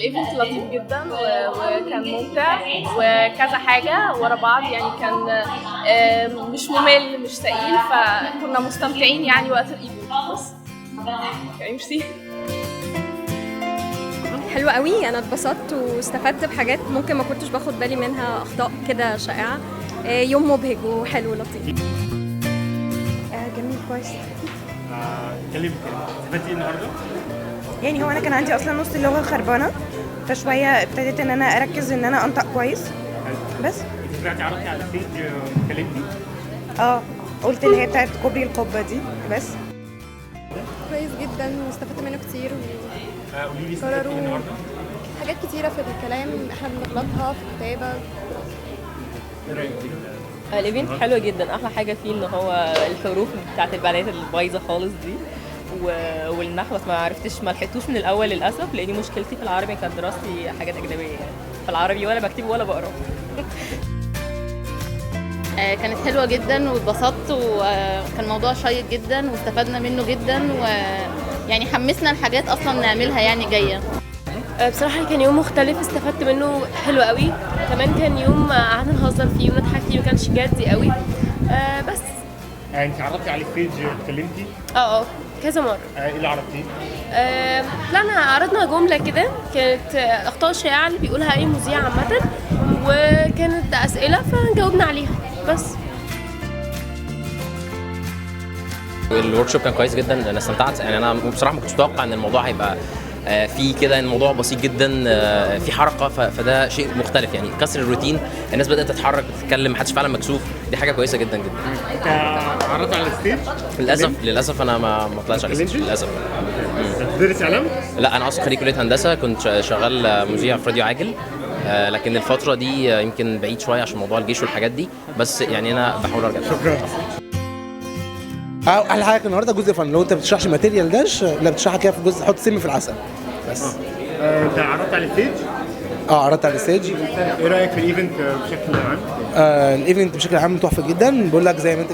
ال event لطيف جدا وكان ممتع وكذا حاجة ورا بعض، يعني كان مش ممل مش ثقيل، فكنا مستمتعين يعني وقت ال event. بس يعني ميرسي. حلو قوي، انا اتبسطت واستفدت بحاجات ممكن ما كنتش باخد بالي منها، اخطاء كده شائعة. يوم مبهج وحلو ولطيف. جميل، كويس. اتكلمي، استفدتي ايه النهارده؟ يعني هو انا كان عندي اصلا نص اللغة خربانه، فشوية ابتديت ان انا اركز ان انا انطق كويس. بس انت طلعتي عرضتي على ال stage، اتكلمتي؟ اه، قلت اللي هي بتاعت كوبري القبة دي بس. كويس جدا واستفدت منه كتير. قولي لي استفدتي ايه النهارده؟ حاجات كتيرة في الكلام احنا بنغلطها في الكتابة. ايه رايك فيه؟ ال event حلو جدا، احلى حاجة فيه ان هو الحروف بتاعت البنات البايظه خالص دي والنحو، بس ما عرفتش، ما لحقتوش من الاول للاسف، لاني مشكلتي في العربي كانت دراستي حاجات اجنبية يعني، فالعربي ولا بكتبه ولا بقراه. كانت حلوة جدا واتبسطت، وكان موضوع شيق جدا واستفدنا منه جدا، ويعني حمسنا لحاجات اصلا نعملها يعني جاية. بصراحة كان يوم مختلف، استفدت منه حلو قوي، كمان كان يوم قعدنا نهزر فيه ونضحك فيه، ما كانش جدي قوي. بس انت عرضتي على ال stage، اتكلمتي؟ اه كذا مرة. ايه اللي عرضتيه؟ لا، انا عرضنا جملة كده كانت اخطاء شائعة اللي بيقولها اي مذيع عامة، وكانت اسئلة فجاوبنا عليها بس. ال workshop كان كويس جدا، انا استمتعت. يعني انا بصراحة ما كنتش متوقع ان الموضوع هيبقى في كده، الموضوع بسيط جدا، في حركة، فده شيء مختلف، يعني كسر الروتين، الناس بدات تتحرك، بتتكلم، محدش فعلا مكسوف، دي حاجة كويسة جدا جدا. انت عرضت على ال stage؟ للاسف انا ما طلعتش على ال stage للاسف. بتدرس اعلام؟ لا، انا اصلا خريج كليه هندسه، كنت شغال مذيع في راديو عاجل، لكن الفترة دي يمكن بعيد شوية عشان موضوع الجيش والحاجات دي، بس يعني انا بحاول ارجع. شكرا. احلى حاجة النهارده جزء fun، لو انت ما بتشرحش material داش، لا بتشرحها كده في جزء، حط سم في العسل بس. انت عرضت على ال stage؟ اه، عرضت على ال stage. ايه رايك في ال event بشكل عام؟ ال event بشكل عام تحفة جدا. بقول لك زي ما انت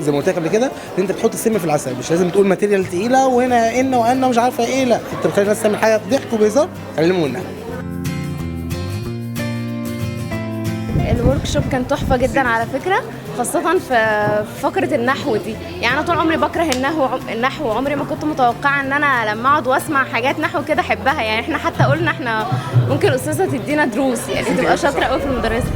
زي ما قلت لك قبل كده، ان انت بتحط السم في العسل، مش لازم تقول material تقيلة وهنا ان وان ومش عارفه ايه، لا، انت بتخلي الناس تعمل حاجة بضحك وبهزار تعلموا منها. ال workshop كان تحفة جدا على فكرة، خاصة في فقرة النحو دي. يعني أنا طول عمري بكره النحو، عمري ما كنت متوقعة إن أنا لما أقعد وأسمع حاجات نحو كده أحبها. يعني إحنا حتى قلنا إحنا ممكن الأستاذة تدينا دروس، يعني تبقى شاطرة قوي في المدرسة.